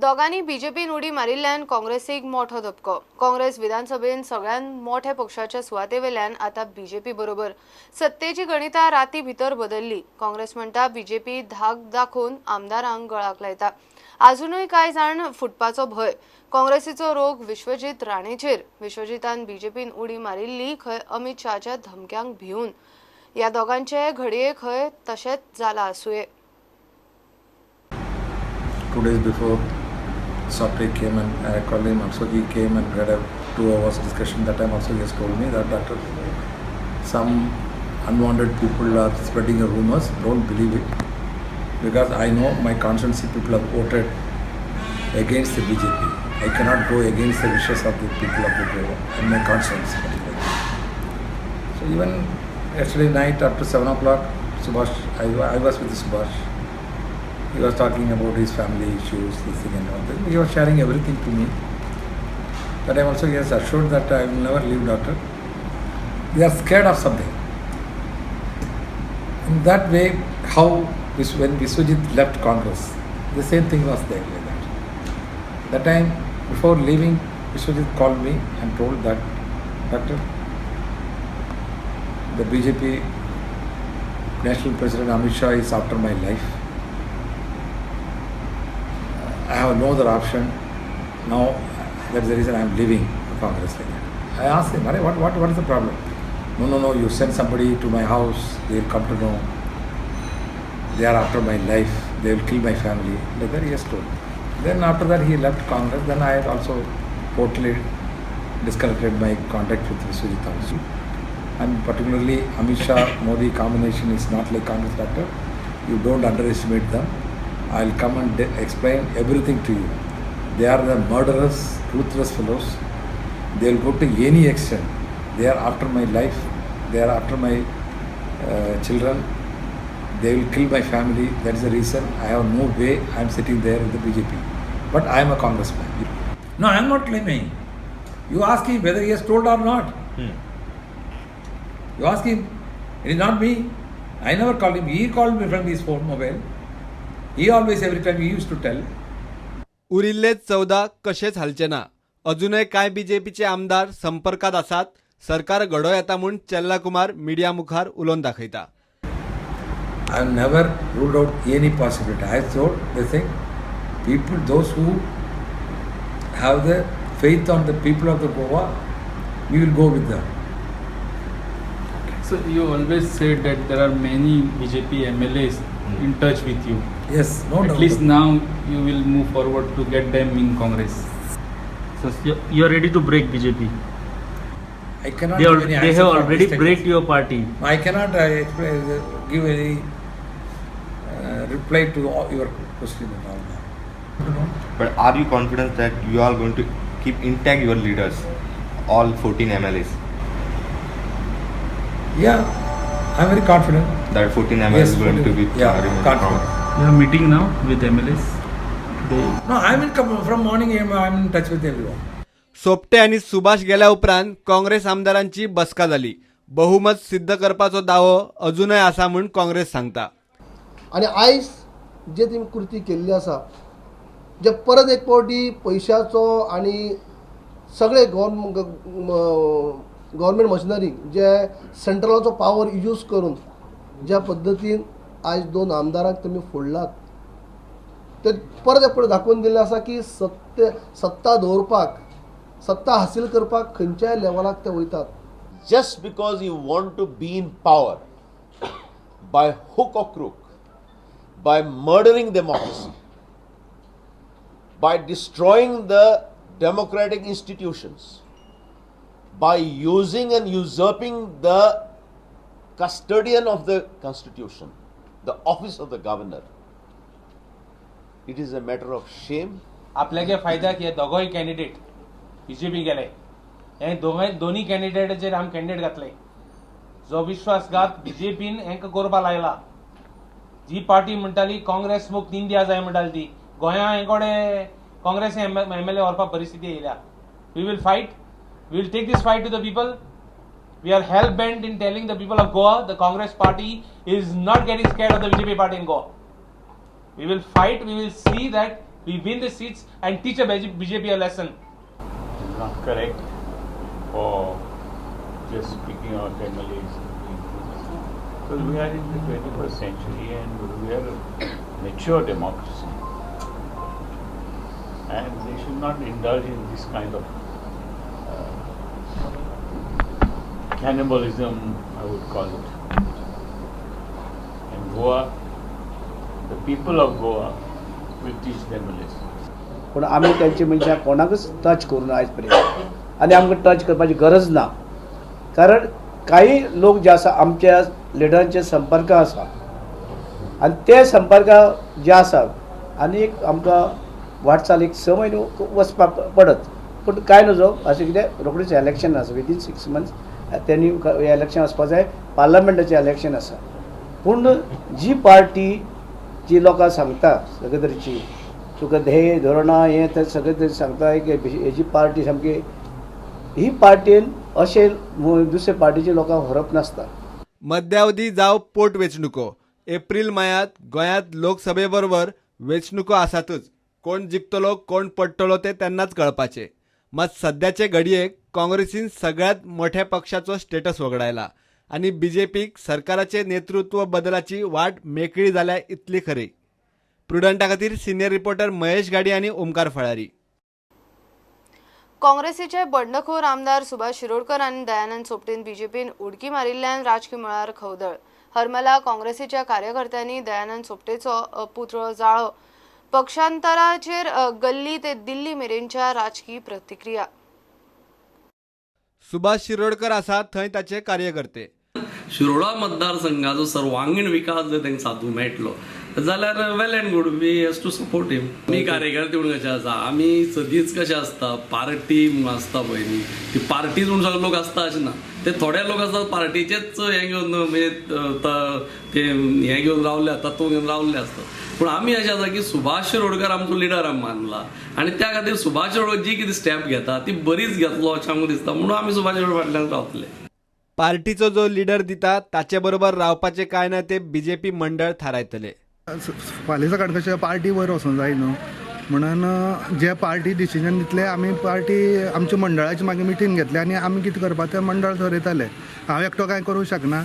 दोगांनी बीजेपीन उडी मारिल्ल्यान काँग्रेसीक मोठो धपको. काँग्रेस विधानसभेन सगळ्यात मोठ्या पक्षाच्या सुवातेवेल्यान आता बीजेपी बरोबर. सत्तेची गणितां राती भितर बदलली. काँग्रेस म्हणटा बीजेपी धाक दाखोवन आमदारांक गळाक लायता. अजुनूय कांय जाण फुटपाचो भंय. काँग्रेसीचो रोग विश्वजीत राणेचेर. विश्वजीतान बीजेपीन उडी मारिल्ली खंय अमित शहाच्या धमक्यांक भिवन. ह्या दोगांचे घडये खंय तशेंच जाला आसुये. 2 days before, Sopte came and I called him also. He came and we had a 2 hours discussion. That time also he has told me that, "Doctor, some unwanted people are spreading the rumors. Don't believe it. Because I know my constituency people have voted against the BJP. I cannot go against the wishes of the people of the Goa and my constituency particularly." So even yesterday night after 7 o'clock, Subhash, I was with Subhash. He was talking about his family issues, this thing and all that. He was sharing everything to me. That time also he has assured that I will never leave, doctor. They are scared of something. In that way, when Viswajit left Congress, the same thing was there like that. That time, before leaving, Viswajit called me and told that, "Doctor, the BJP National President Amit Shah is after my life. I have no other option. Now, that's the reason I am leaving Congress," like that. I asked him, "Arey, what is the problem?" No, you send somebody to my house, they will come to know. They are after my life, they will kill my family." Like that he has told. Then after that he left Congress. Then I had also totally disconnected my contact with Viswajit also. And particularly Amit Shah Modi combination is not like Congress, doctor. You don't underestimate them. I'll come and explain everything to you. They are the murderous, ruthless fellows. They will go to any extent. They are after my life. They are after my children. They will kill my family. That is the reason I have no way. I am sitting there with the BJP. But I am a congressman. No, I am not claiming. You ask him whether he has told or not. You ask him. It is not me. I never called him. He called me from his phone mobile. He always, every time he used to tell. उरिल्ले 14 कशेच हालचे ना. अजूनय कांय बीजेपीचे आमदार संपर्कात आसात. सरकार घडो येता म्हूण चेल्ला कुमार मिडिया मुखार उलोवन दाखयता. I have never ruled out any possibility. I told the thing, people, those who have the faith on the people of the Goa, we will go with them. So you always said that there are many BJP MLAs in touch with you. Yes, no At doubt. Least now you will move forward to get them in Congress. So you are ready to break BJP. I cannot They, give any they answer have for already this break statement. Your party. I cannot explain, give any reply to all your question and all that. You know? But are you confident that you are going to keep intact your leaders, all 14 MLAs? Yeah, I am very confident. That 14 MLAs Yes, is going to be yeah, remain confident. strong. You have meeting now with MLAs. They No, I am in from morning. I am in touch with everyone. Sopte आनी सुभाष गेल्या उपरांत काँग्रेस आमदारांची बसका जाली. बहुमत सिद्ध करपाचो दावो अजूनय आसा म्हूण काँग्रेस सांगता. आनी आयज जे तुमी कृती केल्ली आसा, जे परत एक फावटी पयशाचो आनी सगळे गव्हर्मेंट मशिनरी जे सेंट्रलाचो पावर यूज करून ज्या पद्दतीन आयज दोन आमदारांक तुमी फोडलात, ते परत एक फावटी दाखोवन दिल्लें आसा की सत्ते सत्ता दवरपाक, सत्ता हासील करपाक खंयच्याय लेवलाक ते वयतात. Just because you want to be in power by hook or crook, by murdering democracy, by destroying the democratic institutions, by using and usurping the custodian of the constitution, the office of the governor, it is a matter of shame. आपल्यागे फायद्याक हे दोगोय candidate BJP गेले. हे दोगांय दोन्ही कॅन्डिडेटाचेर आमी candidate घातले. जो विश्वासघात बीजेपीन हेंकां करपा लायला. जी पार्टी म्हणटाली काँग्रेस मुक्त इंडिया जाय म्हणटाली, ती गोंया हे कडेन काँग्रेस एमएलए व्हरपा परिस्थिती येयल्या. We will fight. We will take this fight to the people. We are hell bent in telling the people of Goa the Congress party is not getting scared of the BJP party in Goa. We will fight. We will see that We win the seats and teach a BJP a lesson. It's not correct for just speaking out MLAs. Because we are in the 21st century and we are a mature democracy. And they should not indulge in this kind of cannibalism, I would call it. And Goa, the people of Goa will teach them a lesson. पूण आमी तांचे मनशां कोणाकच touch करूं ना आयज पर्यंत आनी आमकां टच करपाची गरज ना, कारण काही लोक जे आसा आमच्या लिडरांचे संपर्क आसा आनी ते संपर्क जे आसा आनी एक आमकां वाटचाल एक 6 म्हयने वचपाक पडत, पूण कांय नजो अशें कितें रोखडीच इलेक्शन आसा विदीन 6 मंथ्स तेणी इलेक्शन वचपाक जाय, पार्लमेंटाचें इलेक्शन आसा. पूण जी पार्टी जी लोकांक सांगता सगळे तरेची तुका ध्येय धोरणां हें तें सगळें तरेन सांगता की हेजी पार्टी सामकी ही पार्टीन अशें दुसरे पार्टीचे लोकांक व्हरप नासता. मध्यावधी जावं पोटवेंचणुको एप्रील मायांत गोंयांत लोकसभे बरोबर वेंचणुको आसातच. कोण जिखतलो कोण पडटलो ते तेन्नाच कळपाचें. मात सद्याचे घडयेक काँग्रेसीन सगळ्यांत मोठ्या पक्षाचो स्टेटस वगडायला आनी बीजेपीक सरकाराचे नेतृत्व बदलाची वाट मेकळी जाल्या इतली खरी. प्रुडंटा खातीर सिनियर रिपोर्टर महेश गाडी आनी ओमकार फळारी. काँग्रेसीचे बंडखोर आमदार सुभाष शिरोडकर आनी दयानंद सोपटेन बीजेपीन उडकी मारिल्ल्यान राजकी मळार खवदळ. हरमला काँग्रेसीच्या कार्यकर्त्यांनी दयानंद सोपटेचो पुतळो जाळो. पक्षांतराचेर गल्ली ते दिल्ली मेरेनच्या राजकी प्रतिक्रिया. सुभाष शिरोडकर आसा थंय ताचे कार्यकर्ते. शिरोडा मतदारसंघाचो सर्वांगीण विकास जर तांकां सादूंक मेळटलो जाल्यार well and good, we has to support him. आमी कार्यकर्ते म्हणून कशें आसा, आमी सदींच कशें आसता, पार्टी म्हणून आसता पळय न्ही, ती पार्टीच म्हणून सगळे लोक आसता अशें ना, ते थोडे लोक आसतात पार्टीचेच हें घेवन म्हणजे ते हें घेवन रावले, तत्व घेवन रावल्ले आसतात. पूण आमी अशें आसा की सुभाष शिरोडकर आमचो लिडर आमी मानला आनी त्या खातीर सुभाष शिरोडकर जी कितें स्टेप घेता ती बरीच घेतलो अशें आमकां दिसता, म्हणून आमी सुभाष शिरोडकर फाटल्यान रावतले. पार्टीचो जो लिडर दिता ताचे बरोबर रावपाचें काय ना ते बीजेपी मंडळ थारायतले. फाल्यां सकाळ कशें पार्टी वयर वचोंक जाय न्हू, म्हणून जे पार्टी डिसिजन दितले आमी पार्टी आमच्या मंडळाची मागीर मिटींग घेतले आनी आमी कितें करपा तें मंडळ थरयताले. हांव एकटो कांय करूंक शकना,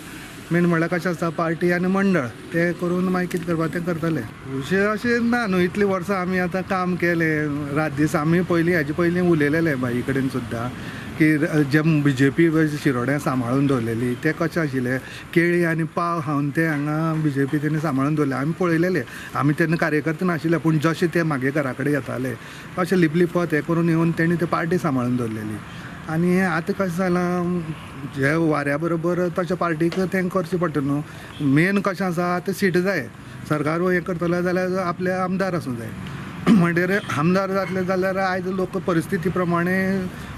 मेन म्हणल्यार कशें आसता पार्टी आनी मंडळ तें करून मागीर कितें करपा तें करतले. अशें अशें ना न्हू, इतलीं वर्सां आमी आतां काम केलें, रात दीस आमी पयलीं हाजे पयलीं उलयलेले भाई कडेन सुद्दां की जे बीजेपी शिरोड्यां सांबाळून दवरलेली ते कशें आशिल्ले, केळी आनी पाव खावन ते हांगा बीजेपी तेणी सांबाळून दवरले. आमी पळयलेले, आमी तेन्ना कार्यकर्ते नाशिल्ले, पूण जशे ते मागे घरा कडेन येताले अशें लिपलिपत हें करून येवन तेणी ते पार्टी सांबाळून दवरलेली. आनी आतां कशें जालां, जे वाऱ्या बरोबर तशें पार्टीक तें करचें पडटा न्हू. मेन कशें आसा आतां सीट जाय, सरकार हें करतलो जाल्यार आपले आमदार आसूंक जाय, म्हणटकीर आमदार जातले जाल्यार आयज लोक परिस्थिती प्रमाणे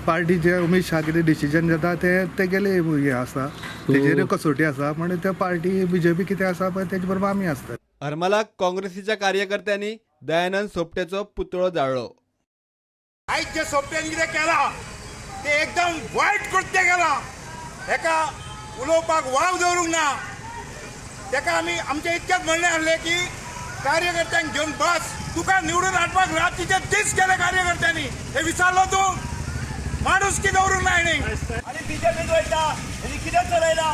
पार्टी जे अमीत शाह कितें डिसिजन घेता तें तेगेलें हें आसा, तेजेर कसोटी आसा, म्हणून ते पार्टी बीजेपी कितें आसा पळय तेजे बरोबर आमी आसतात. हरमलाक काँग्रेसीच्या कार्यकर्त्यांनी दयानंद सोपटेचो पुतळो जाळ्ळो. आयज जे सोपटेन कितें केलां तें एकदम वायट कृत्य केलां, हेका उलोवपाक वाव दवरूंक ना. तेका आमी आमचें इतकेंच म्हणणें आसलें की कार्यकर्त्यांक घेवन बस, तुका निवडून हाडपाक रातीचे दीस केले कार्यकर्त्यांनी, हे विचारलो तूं, माणुसकी दवरूंक ना हेणी. आनी बीजेपीत वयता हेणी कितें चलयला,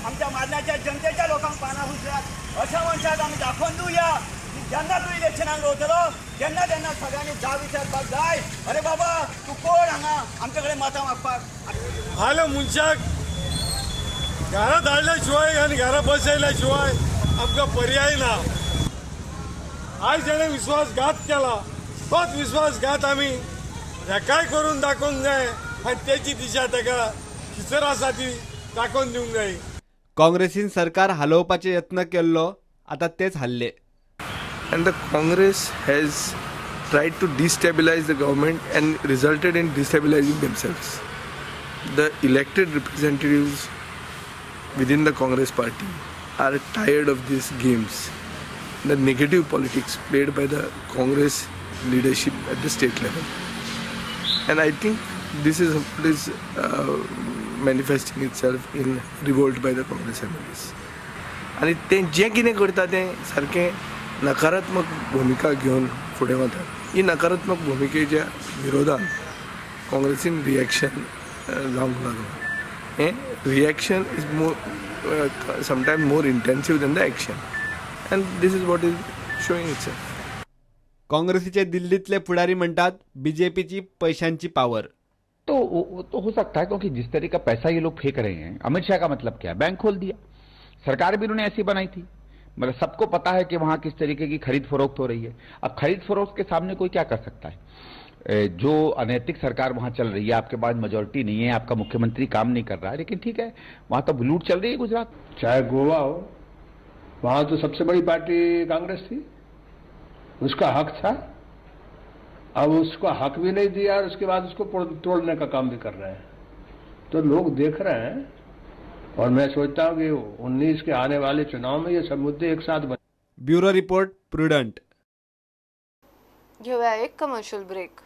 आमच्या मारण्याच्या जनतेच्या लोकांक पानां फुटल्यात. अशा मनशाक आमी दाखोवन दिवया की जेन्ना तूं इलेक्शनाक रावतलो तेन्ना तेन्ना सगळ्यांनी जाब विचारपाक जाय, अरे बाबा तूं कोण हांगा आमचे कडेन मतां मागपाक. हाले मनशाक घरा धाडल्या शिवाय आनी घरा बसयल्या शिवाय आमकां पर्याय ना. आयज जेणे विश्वासघात केला तोच विश्वासघात आमी हेकाय करून दाखोवंक जाय आनी तेची दिशा ताका खिचर आसा ती दाखोवन दिवंक जाय. काँग्रेसीन सरकार हालोवपाचे यत्न केल्लो, आतां तेच हाल्ले. And the Congress has tried to destabilize the government and resulted in destabilizing themselves. The elected representatives within the Congress party are tired of these games, the negative politics played by the Congress leadership at the state level. And I think this is what is manifesting itself in revolt by the Congress MLAs. आनी ते जें कितें करता तें सारकें नकारात्मक भुमिका घेवन फुडें वतात. ही नकारात्मक भुमिकेच्या विरोधात काँग्रेसीन रिएक्शन जावंक लागलां. हें reaction is more sometime more intensive than the action and this is what is showing itself. काँग्रेसीचे दिल्लीतले फुडारी म्हणटात बीजेपीची पैशांची पावर. तो तो हो सकता है, क्योंकि जिस तरीके का पैसा ये लोग फेंक रहे हैं, अमित शाह का मतलब क्या है, बैंक खोल दिया, सरकार भी उन्होंने ऐसी बनाई थी, मतलब सबको पता है कि वहां किस तरीके की खरीद फरोख्त हो रही है। अब खरीद फरोख्त के सामने कोई क्या कर सकता है? जो अनैतिक सरकार वहां चल रही है, आपके पास मेजोरिटी नहीं है, आपका मुख्यमंत्री काम नहीं कर रहा है, लेकिन ठीक है वहां तो लूट चल रही है गुजरात, चाहे गोवा हो, वहां तो सबसे बड़ी पार्टी कांग्रेस थी, उसका हक था, अब उसको हक भी नहीं दिया और उसके बाद उसको तोड़ने का काम भी कर रहे हैं। तो लोग देख रहे हैं और मैं सोचता हूं कि 19 के आने वाले चुनाव में ये सब मुद्दे एक साथ बने। Bureau report, Prudent. घेऊया एक कमर्शियल ब्रेक.